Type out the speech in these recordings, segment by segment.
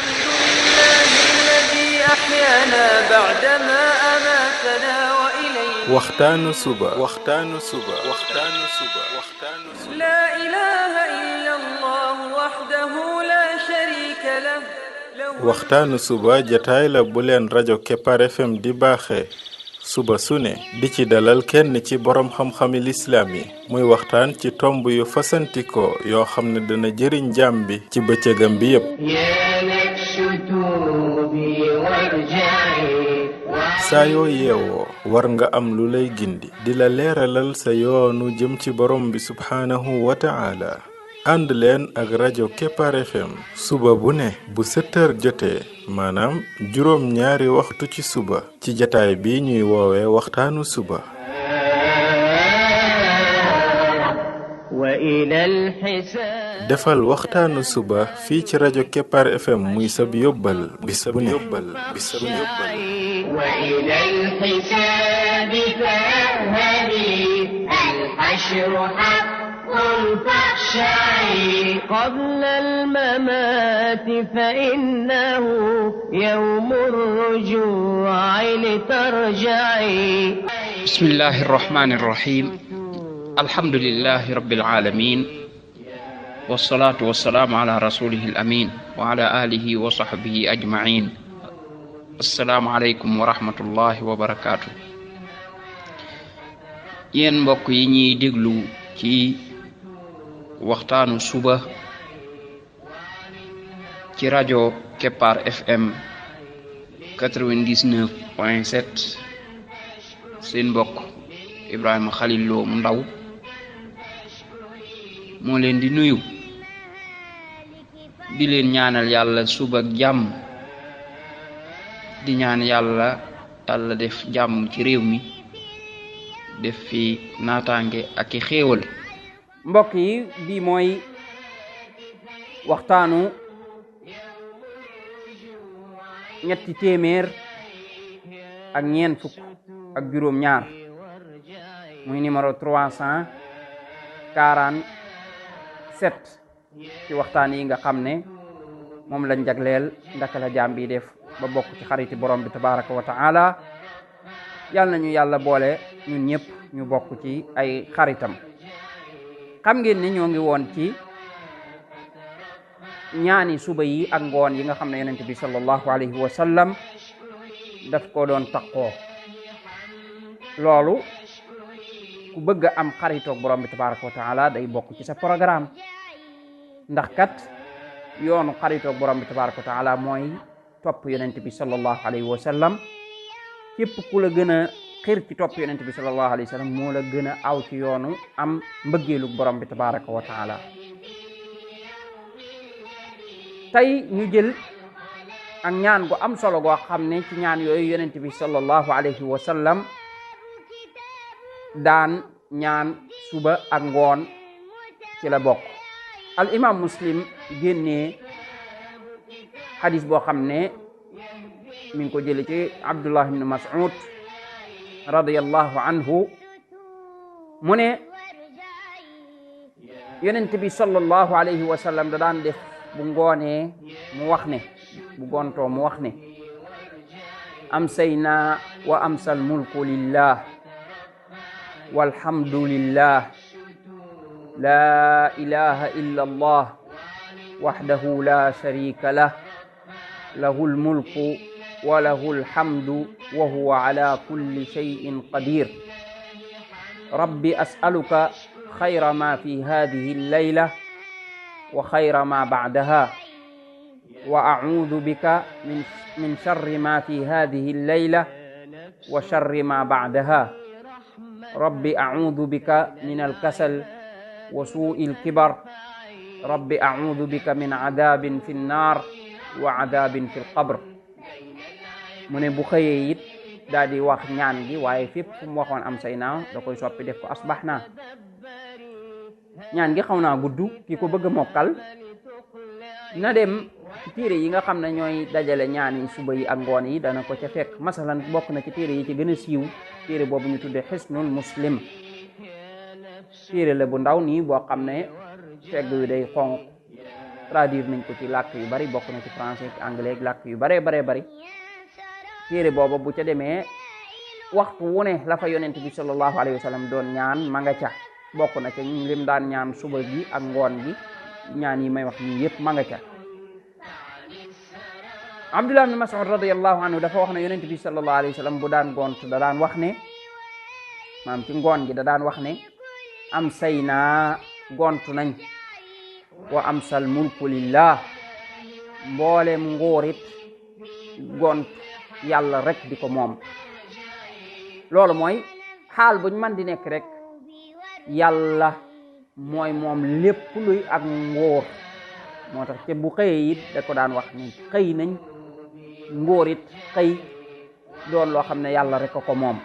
لله الذي أحيانا بعدما أماتنا وإليه waxtaanu suba لا إله إلا الله وحده لا شريك له waxtaanu suba jataay la bu leen rajo Kepar FM di baaxee suba su ne di ci dalal kenn ci borom xam-xami lislaam yi muy waxtaan ci tomb yu fasantikoo yoo xam ne dana jëriñ jaam bi ci bëccëgam bi yépp saa yoo yeewoo war nga am lu lay gindi di la leeralal sa yoonu jëm ci borom bi subhaanahu wa ta'ala ànd leen ak rajo Kepar FM suba bu ne bu 7h jotee maanaam juróom ñaari waxtu ci suba ci jataay bi ñuy woowee waxtaanu suba defal waxtaanu suba fii ci rajo Kepar FM muy sab yóbbal bis bu ne وإلى الحساب فاذهبي الحشر حق فاخشعي قبل الممات فإنه يوم الرجوع لترجعي بسم الله الرحمن الرحيم الحمد لله رب العالمين والصلاة والسلام على رسوله الأمين وعلى آله وصحبه أجمعين السلام عليكم ورحمة الله وبركاته yéen mbokk yi ñuy déglu ci waxtaanu suba ci rajo Kepar FM 99.7 seen mbokk Ibrahima Khalil Lo mu ndaw moo leen di nuyu di leen ñaanal yàlla suba ak jàmm di ñaan yàlla def jàmm ci réew mi def fi naataange ak i xéewal mbokk yi bii mooy waxtaanu ñetti téeméer ak ñeent fukk ak juróom ñaar muy numéro 347 ci waxtaan yi nga xam ne moom lañ jagleel ndaka la jaam bi def ba bokk ci xariti borom bi tabaraka wa taala yàlla nañu yàlla boole ñun ñëpp ñu bokk ci ay xaritam xam ngeen ni ñoo ngi woon ci ñaani suba yi ak ngoon yi nga xam ne yonent bi sallallahu alayhi wa sallam daf ko doon taqoo loolu ku bëgg a am xaritoog borom bi tabaraka wa taala day bokk ci sa programme ndax kat yoonu xaritoog borom bi tabaraka wa taala mooy topp yonent bi sallallahu alayhi wa sallam képp ku la gën a xir ci topp yonent bi sallallahu alayhi wa sallam moo la gën a aw ci yoonu am mbëggeelu borom bi tabaraka wa taala tey ñu jël ak ñaan gu am solo goo xam ne ci ñaan yooyu yonent bi sallallahu alayhi wa sallam daan ñaan suba ak ngoon ci la bokk al imam Muslim génnee xadis boo xam ne mi ngi ko jële ci Abdullah ibn Mas'ud radiyallahu anhu mu ne yonent bi sallallahu alayhi wa sallam da daan def bu ngoonee mu wax ne bu gontoo mu wax ne amsayna wa amsal mulku lillah walhamdulillah la ilaha illa allah wahdahu la sharika lah lahul mulku wa lahul hamdu wa huwa ala kulli shay'in qadir rabbi as'aluka khayra ma fi hadhihi al-layla wa khayra ma ba'daha wa a'udhu bika min sharri ma fi hadhihi al-layla wa sharri ma ba'daha rabbi a'udhu bika min al-kasal wa su'il kibar rabbi a'udhu bika min adabin fi an-nar wa adabin fi al-qabr mu ne bu xëyee it daal di wax ñaan gi waaye fépp fu mu waxoon am say naaw da koy soppi def ko asbahna ñaan gi xaw naa gudd ki ko bëgg a mokkal na dem ci téere yi nga xam ne ñooy dajale ñaani suba yi ak ngoon yi dana ko ca fekk masalan bokk na ci téere yi ci gën a siiw téere boobu ñu tudde Hisnul Muslim téere la bu ndaw nii boo xam ne fegg wi day xonq traduire nañ ko ci làkk yu bari, bokk na ci français ci anglais làkk yu bari téere booba bu ca demee waxtu wu ne la fa yonent bi sallallahu alayhi wa sallam doon ñaan ma nga ca, bokk na ca lim daan ñaan suba gi ak ngoon gi, ñaan yi may wax nii yépp ma nga ca. Abdullah ibn Mas'ud radiyallahu anhu dafa wax ne yonent bi sallallahu alayhi wa sallam bu daan gont da daan wax ne, maam ci ngoon gi da daan wax ne am say naa gontu nañ, wa amsal mulku lillah, mboolem nguurit gont yàlla rek di ko moom. loolu mooy xaal buñ man di nekk rek yàlla mooy moom lépp luy ak nguur. moo tax te bu xëyee it da ko daan wax ni xëy nañ, nguur it xëy doon loo xam ne yàlla rek ko moom,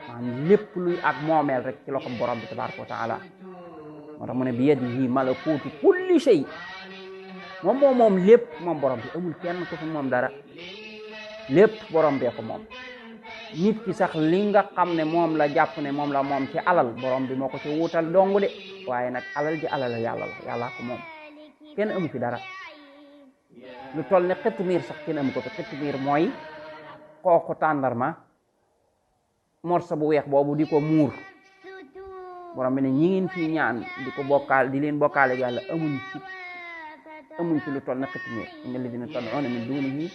maanaam lépp luy ak moomeel rek ci loxo borom bi tabaraka wa taala. moo tax mu ne bi yadihi malakuutu kulli shay, moom lépp moom borom bi, amul kenn ku fi moom dara, lépp borom bee ko moom. nit ki sax li nga xam ne moom la jàpp ne moom la moom ci alal, borom bi moo ko ci wuutal dong de, waaye nag alal ji alal yàlla la, yàllaa ko moom, kenn amu fi dara. lu toll ne xitmiir sax kenn amu ko fi. xitmiir mooy xooxu tàndarma, morso bu weex boobu di ko muur. borom bi ne ñi ngeen fii ñaan di ko bokkaal, di leen bokkaale yàlla, amuñ ci lu toll ne xitmiir. inna alladina tad'una min dunihi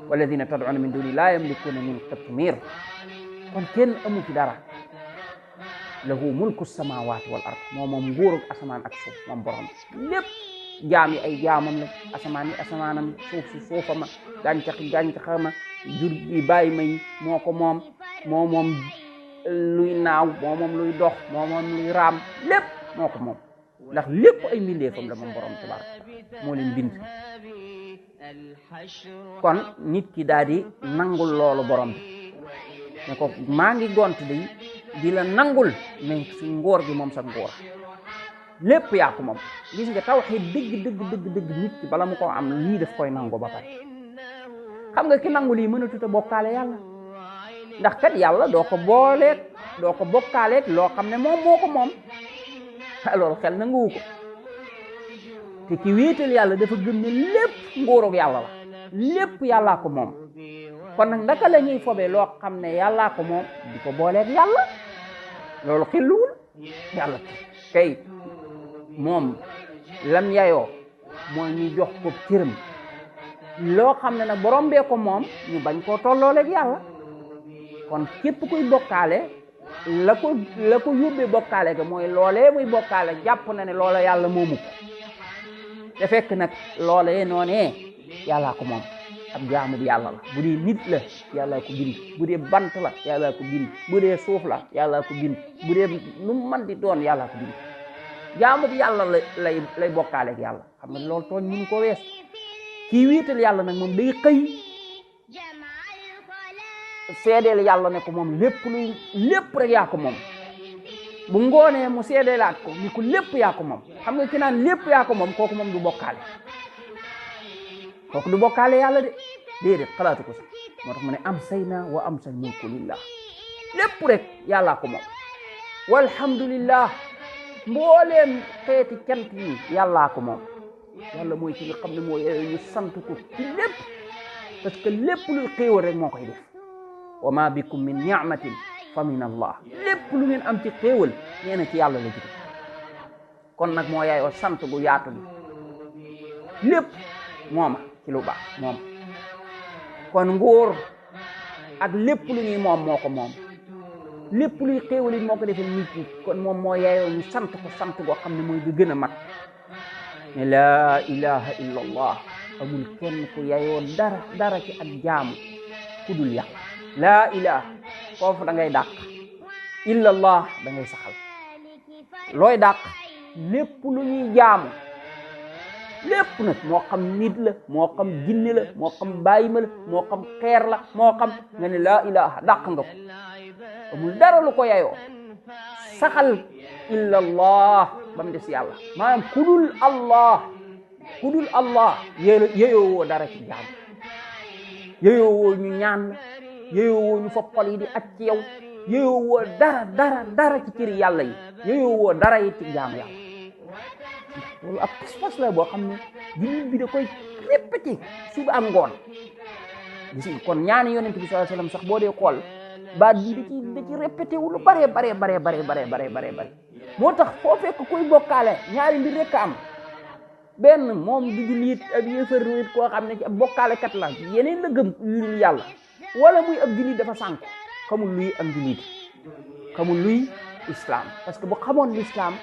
walladina tad'una min dunihi la yamlikuna min xitmiir. kon kenn amu ci dara. lahu mulku samawati wal ard, moom nguurug asamaan ak suuf, moom borom bi lépp. jaam yi ay jaamam la, asamaan yi asamaanam, suuf si suufama, gàncax gàncaxama, jur bi bàyyi may moo ko moom luy naaw, moom luy dox, moom luy raam, lépp moo ko moom. ndax lépp ay mbindeefam la moom borom tabaaraka moo leen bind. kon nit ki daal di nangul loolu borom bi ne ko maa ngi gont di la nangul ne su ngóor gi moom sa ngóor, lépp yaa ko moom. gis nga tawxiid dëgg nit ki bala mu ko am lii daf koy nangu ba pare. xam nga ki nangu lii mënatut a bokkaale yàlla, ndax kat yàlla doo ko bokkaaleeg loo xam ne moom moo ko moom. loolu xel nanguwu ko. te ki wéetal yàlla dafa gëm ne lépp nguurug yàlla la, lépp yàllaa ko moom. kon nag ndaka la ñuy fobe loo xam ne yàllaa ko moom di ko booleeg yàlla? loolu xelluwul. yàlla kay moom lam yayoo mooy ñu jox ko cëram, loo xam ne nag borom bee ko moom ñu bañ koo tollooleeg yàlla. kon képp kuy bokkaale la ko yóbbee bokkaale ga mooy loolee muy bokkaale jàpp na ne loola yàlla moomu ko, te fekk nag loolee noonee yàllaa ko moom. ab jaamu bi yàlla la. bu dee nit la yàllaa ko bind, bu dee bant la yàllaa ko bind, bu dee suuf la yàllaa ko bind, bu dee lu man di doon yàllaa ko bind. jaamu bi yàlla lay bokkaaleeg yàlla. xam nga loolu tooñ mënu ko wees. kii wéetal yàlla nag moom day xëy seedeel yàlla ne ko moom lépp rek yaa ko moom. bu ngoonee mu seedeelaat ko ni ko lépp yaa ko moom. xam nga ki naan lépp yaa ko moom, kooku moom du bokkaale. kooku du bokkaale yàlla de, déedéet xalaatu ko sax. moo tax mu ne am say na wa am sal mulku lillah, lépp rek yàllaa ko moom. walhamdulillah, mbooleem xeeti cant yi yàllaa ko moom. yàlla mooy ci nga xam ne mooy ñu sant ko ci lépp, parce que lépp luy xéewal rek moo koy def. wa ma bikum min ni'matin fa min allah, lépp lu ngeen am ci xéewal nee na ci yàlla la jóge. kon nag moo yaayoo sant gu yaatu bi, lépp mooma ci lu baax moom. kon nguur ak lépp lu ñuy moom moo ko moom, lépp luy xéewal it moo ko defee nit ñi. kon moom moo yaayoo ñu sant ko sant goo xam ne mooy bi gën a mat. ne laa ilaha illa allah, amul kenn ku yaayoo dara ci ak jaamu ku dul yàlla. laa ilaha foofu da ngay dàq, illa allah da ngay saxal. looy dàq? lépp lu ñuy jaamu, lépp nag moo xam nit la, moo xam jinne la, moo xam bàyyima la, moo xam xeer la, moo xam nga ne laa ilaha dàq nga ko. amul dara lu ko yayoo. saxal illa allah ba mu des yàlla. maanaam kudul allah yeyoo woo dara ci jaamu, yeyoo woo ñu ñaan la, yeyoo woo ñu foppal yi di aj ci yow, yeyoo woo dara ci cëri yàlla yi, yeyoo woo dara yi ci jaamu yàlla. loolu ab pas-pas la boo xam ne jullit bi da koy répété suba ak ngoon. gis nga kon ñaani yonent bi sallallahu alayhi wasallam sax boo dee xool baat bi da ci répété wu lu bare moo tax foo fekk kuy bokkaale ñaari mbir rek am benn moom du jullit ab yéefar nit koo xam ne ci ab bokkaale kat la yeneen la gëm yurul yàlla wala muy ab jullit dafa sànk xamul luy am jullit xamul luy islam parce que bu xamoon l'islam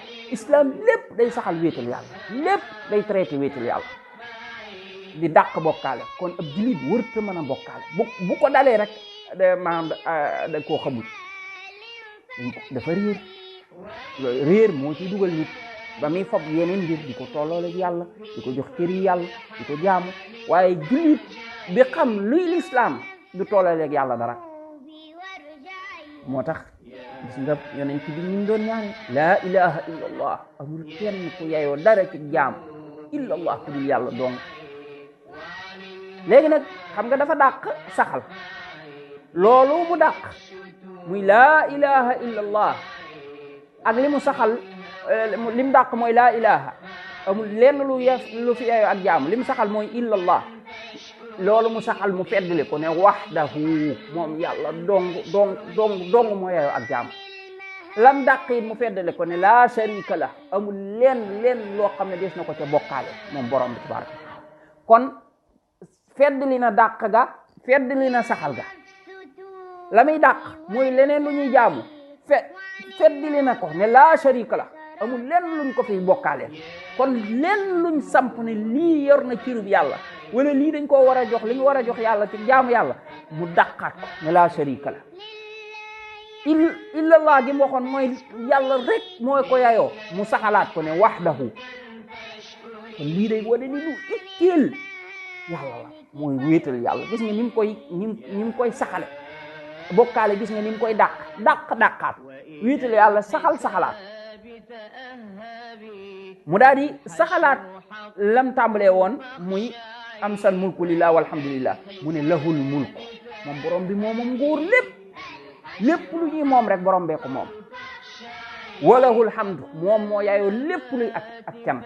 lépp day saxal wéetal yàlla lépp day traité wéetal yàlla di dàq bokkaale kon ab jullit wërta mën a bokkaale bu ko dalee rek da koo xamul dafa réer moo ci dugal nit ba muy fob yeneen mbir di ko tolloole yàlla di ko jox cëri yàlla di ko jaamu waaye jullit bi xam luy l'islam du tollaleeg yàlla dara moo tax gis nga yonent bi ñu doon ñaan laa ilaha illa allah amul kenn ku yayoo dara ci jaam illa allah ku dul yàlla donc léegi nag xam nga dafa dàq saxal loolu mu dàq muy laa ilaha illa allah ak li mu saxal li mu dàq mooy laa ilaha amul lenn lu fi yayoo ak jaam li mu saxal mooy illa allah loolu mu saxal mu feddli ko ne wahdahu moom yàlla dong moo yayoo ak jaam lam dàq it mu feddli ko ne laa sharika la amul lenn loo xam ne des na ko ca bokkaale moom borom bi tabaraka kon feddli na dàq ga feddli na saxal ga la muy dàq mooy leneen lu ñuy jaamu feddli na ko ne laa sharika la amul lenn luñ ko fi bokkaale kon lenn luñ samp ne lii yor na cirub yàlla wala lii dañ koo war a jox li ñu war a jox yàlla ci jaamu yàlla mu dàqaat ko ne laa sharika la illallah gi mu waxoon mooy yàlla rek mooy ko yayoo mu saxalaat ko ne wahdahu kon lii day wane ni lu itteel yàlla la mooy wéetal yàlla gis nga ni mu koy saxale bokkaale gis nga ni mu koy dàqaat wéetal yàlla saxalaat mu daal di saxalaat lam tàmbalee woon muy am san mulku lillah walhamdulillah mu ne lahul mulk moom borom bi moomam nguur lépp lu ñuy moom rek borom bee ko moom walahul hamdu moom moo yaayoo lépp luy ak cant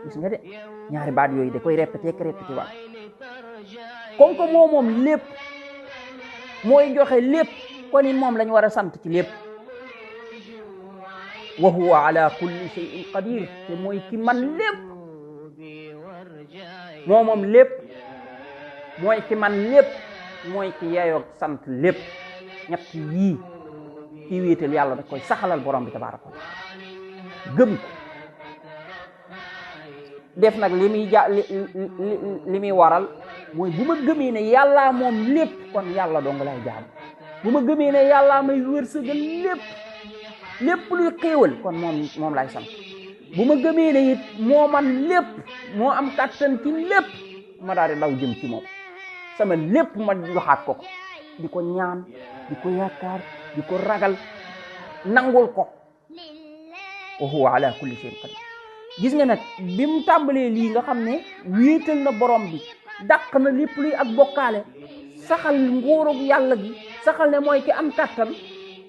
gis nga de ñaari baat yooyu da koy répété waat comme que moom lépp mooy joxe lépp kon it moom lañu war a sant ci lépp wa huwa ala kulli shay'in qadir te mooy ki man lépp moom lépp mooy ki man lépp mooy ki yeyoo sant lépp ñett yii ki wéetal yàlla da koy saxalal borom bi tabaraka gëm ko def nag li muy waral mooy bu ma gëmee ne yàllaa moom lépp kon yàlla dong lay jaam bu ma gëmee ne yàllaa may wërsëgal lépp luy xéewal kon moom lay sant bu ma gëmee ne it moo man lépp moo am kàttan ci lépp ma daal di daw jëm ci moom sama lépp ma joxaat ko di ko ñaan di ko yaakaar di ko ragal nangul ko wa huwa ala kulli shay'in qadir gis nga nag bi mu tàmbalee lii nga xam ne wéetal na borom bi dàq na lépp luy ak bokkaale saxal nguurug yàlla gi saxal ne mooy ki am kàttan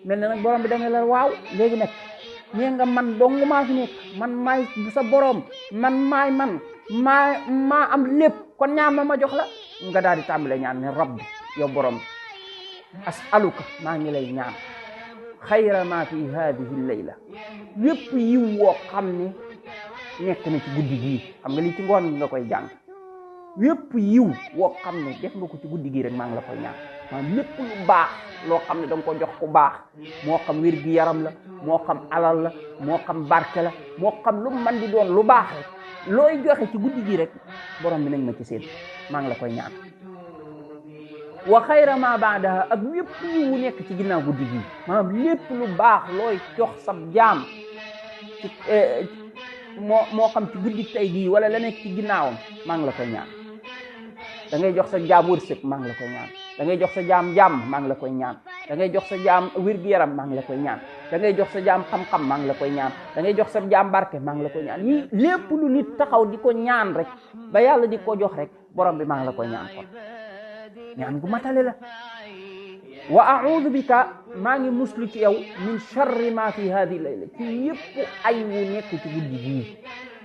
mel na nag borom bi da nga la waaw léegi nag nee nga man dong maa fi nekk man maay sa borom maa am lépp kon ñaan ma jox la nga daal di tàmbalee ñaan ne rabbi yow borom as'aluka maa ngi lay ñaan xayra ma fi hadihi layla yépp yiw woo xam ne nekk na ci guddi gii xam nga lii ci ngoon nga koy jàng yépp yiw woo xam ne def nga ko ci guddi gii rek maa ngi la koy ñaan maanaam lépp lu baax loo xam ne danga ko jox ku baax moo xam wér gi yaram la moo xam alal la moo xam barke la moo xam lu man di doon lu baax rek looy joxe ci guddi gii rek borom bi nañ ma ci seen maa ngi la koy ñaan wa xayra ma baadaha ak yépp yiwu nekk ci ginnaaw guddi gii maanaam lépp lu baax looy jox sab jaam ci moo xam ci guddi tey gii wala la nekk ci ginnaawam maa ngi la koy ñaan da ngay jox sa jaam wërsëg maa ngi la koy ñaan da ngay jox sa jaam jàmm maa ngi la koy ñaan da ngay jox sa jaam wér-gu-yaram maa ngi la koy ñaan da ngay jox sa jaam xam-xam maa ngi la koy ñaan da ngay jox sa jaam barke maa ngi la koy ñaan yi lépp lu nit taxaw di ko ñaan rek ba yàlla di ko jox rek borom bi maa ngi la koy ñaan kon ñaan gu matale la wa a'udhu bika maa ngi muslu ci yow min sharri ma fi hadhihi layla ci yépp ay wu nekk ci guddi gii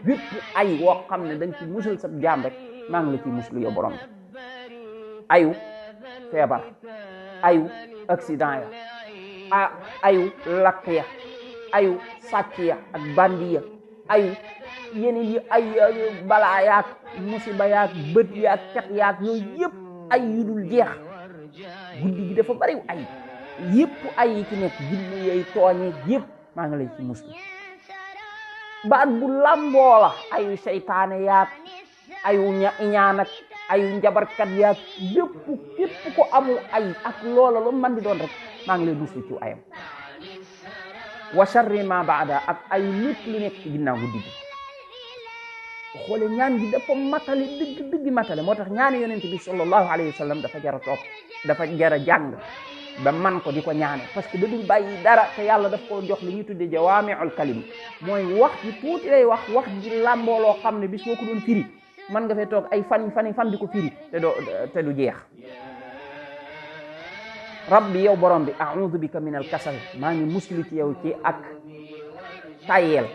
wépp ay woo xam ne da nga ci musal sa jaam rek maa ngi la ciy muslu yow borom bi ayu feebar ayu accident ya ayu lakk ya ayu sàcc ya ak bandi ya ayu yeneen yi ay balaa yaag musiba yaag bët yaag cat yaag yooyu yëpp ay yu dul jeex guddi gi dafa bari ay yëpp ay yi ci nekk jinne yooyu tooñe yëpp maa ngi lay ci muslu baat bu lamboo la ayu seytaane yaag ayu ñaan ak ayu njabarkat yaag lépp képp ko amul ay ak loola lu man di doon rek maa ngi lay muslu ci ayam wa sharri ma baada ak ay lépp lu nekk ci ginnaaw guddi gi xoole ñaan gi dafa matale dëgg matale moo tax ñaani yonent bi sallallahu alayhi wa sallam dafa jara topp dafa jara jàng ba man ko di ko ñaane parce que da dul bàyyi dara te yàlla daf ko jox li ñuy tudde jawaami'ul kalim mooy wax ji tuuti lay wax ji làmboo loo xam ne bis boo ko doon firi man nga fay toog ay fan di ko firi te du jeex rabbi yow borom bi a'udhu bika min al kasal maa ngi musli ci yow ci ak tayel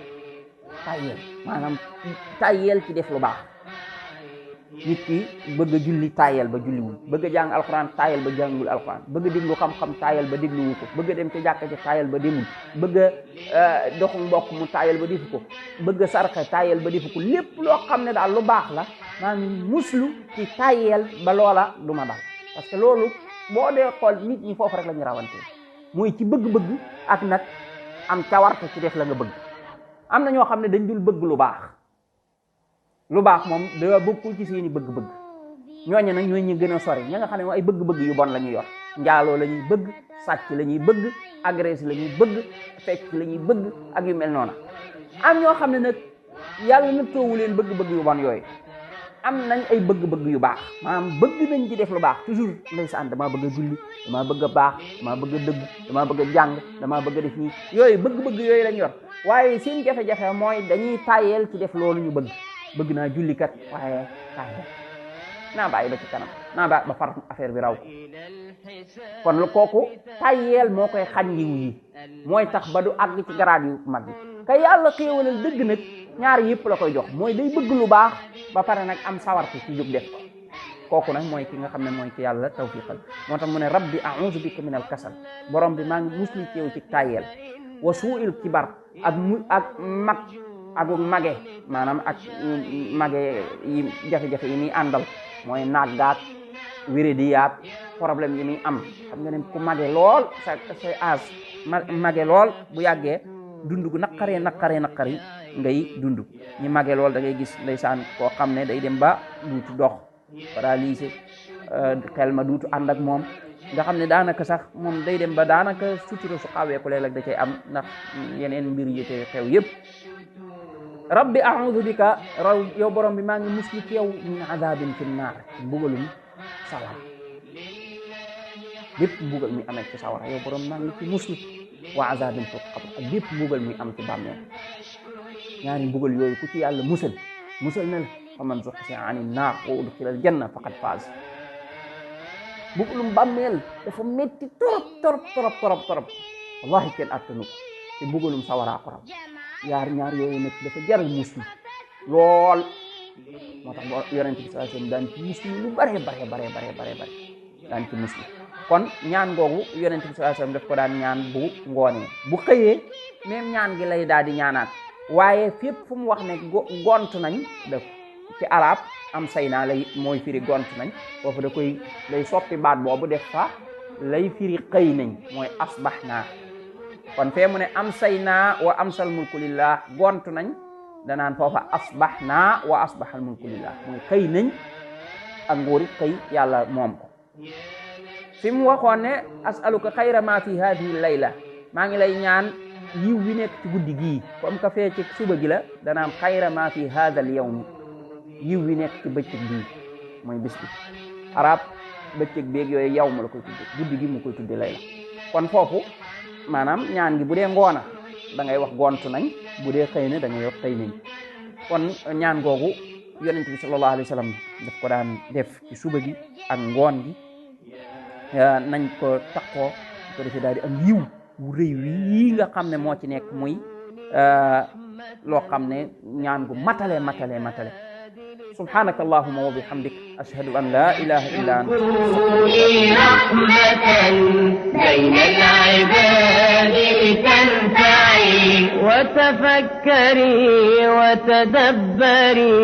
maanaam tayel ci def lu baax nit ki bëgg a julli tayel ba julliwul bëgg a jàng alquran tayel ba jàngul alquran bëgg a déglu xam-xam tayel ba dégluwu ko bëgg a dem ca jàkka ci tayel ba demul bëgg a doxu mbokk mu tayel ba defu ko bëgg a sarxe tayel ba defu ko lépp loo xam ne daal lu baax la maa ngi muslu ci tayel ba loola du ma dal parce que loolu boo dee xool nit ñi foofu rek la ñu rawante mooy ci bëgg-bëgg ak nag am cawarte ci def la nga bëgg am na ñoo xam ne dañ dul bëgg lu baax moom da bokkul ci seeni bëgg-bëgg ñooñu nag ñooy ñu gën a sori ña nga xam ne ay bëgg-bëgg yu bon la ñuy yor njaaloo la ñuy bëgg sàcc la ñuy bëgg agressé la ñuy bëgg fecc la ñuy bëgg ak yu mel noona am ñoo xam ne nag yàlla na toowu leen bëgg-bëgg yu bon yooyu am nañ ay bëgg-bëgg yu baax maanaam bëgg nañ di def lu baax toujours ndeysaan damaa bëgg a julli damaa bëgg a baax damaa bëgg a dëgg damaa bëgg a jàng damaa bëgg a def nii yooyu bëgg-bëgg yooyu lañ yor waaye seen jafe-jafe mooy dañuy tàyyeel ci def loolu ñu bëgg naa julli kat waaye tàyyeel naa bàyyi ba ci kanam naa ba far affaire bi raw ko kon lu kooku tàyyeel moo koy xañ yiw yi mooy tax ba du àgg ci garaat yu mag yi ka yàlla xéewalal dëgg nag ñaar yëpp la koy jox mooy day bëgg lu baax ba pare nag am sawarte ci jóg def ko kooku nag mooy ki nga xam ne mooy ki yàlla tawfiqal moo tax mu ne rabbi a'udhu bika min al kasal borom bi maa ngi musli ci yow ci tàyyeel wa su'il kibar ak mag ak mage maanaam ak mage yi jafe-jafe yi muy àndal mooy naaggaat wéradi yaat problème yi muy am xam nga ne ku mage lool sa âge mage lool bu yàggee dund gu naqari ngay dund ñi mage lool da ngay gis ndeysaan koo xam ne day dem ba duutu dox paralysé xel ma duutu ànd ak moom nga xam ne daanaka sax moom day dem ba daanaka sutura su xaweeku léeg-léeg da cay am ndax yeneen mbir yi te xew yëpp rabbi a'udhu bika raw yow borom bi maa ngi musli ci yow min adabin fi naar bugalum sawar bépp bugal muy amee ci sawara yow borom maa ngi ci musli wa azabin fi qabr ak bépp bugal muy am ci bàmmeel ñaari bugal yooyu ku ci yàlla musal na la fa man zuhziha anin naar wa udkhila al janna faqad faaz bugalum bàmmeel dafa metti torop wallahi kenn attanu ko te bugalum sawara ko raw ñaar yooyu nag dafa jaral muslu lool moo tax yonent bi sallallahu alayhi wasallam daan ci muslu lu bare daan ci muslu kon ñaan googu yonent bi sallallahu alayhi wasallam daf ko daan ñaan bu ngoonee bu xëyee même ñaan gi lay daal di ñaanaat waaye fépp fu mu wax ne gont nañ def ci arab am say naa lay mooy firi gont nañ foofu da koy lay soppi baat boobu def fa lay firi xëy nañ mooy asbahna kon fee mu ne am say naa wa amsal mulku lillah gont nañ danaan foofa asbahna wa asbahal mulku lillah mooy xëy nañ ak nguuri xëy yàlla moom ko fi mu waxoon ne as'aluka xayra ma fi hadhihi layla maa ngi lay ñaan yiw wi nekk ci guddi gii comme que fee ci suba gi la danaam xayra ma fi hadha al yawm yiw wi nekk ci bëccëg bii mooy bis bi arab bëccëg beeg yooyu yow ma la koy tudde guddi gi mu koy tudde layla kon foofu maanaam ñaan gi bu dee ngoona da ngay wax gontu nañ bu dee xëy na da ngay wax xëy nañ kon ñaan googu yonent bi sallallahu alayhi wa sallam daf ko daan def ci suba gi ak ngoon gi nañ ko takkoo ko defee daal di am yiw wu rëy wii nga xam ne moo ci nekk muy loo xam ne ñaan gu matale subhanaka allahumma wa bihamdik ashhadu an la ilaha illa anta رحمة بين العباد لتنفعي وتفكري وتدبري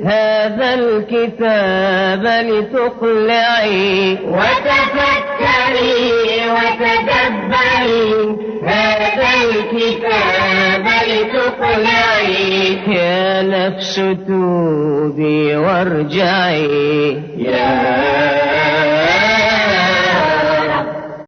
هذا الكتاب لتقلعي وتفكري وتدبري هذا الكتاب لتقلعي يا نفس توبي وارجعي يا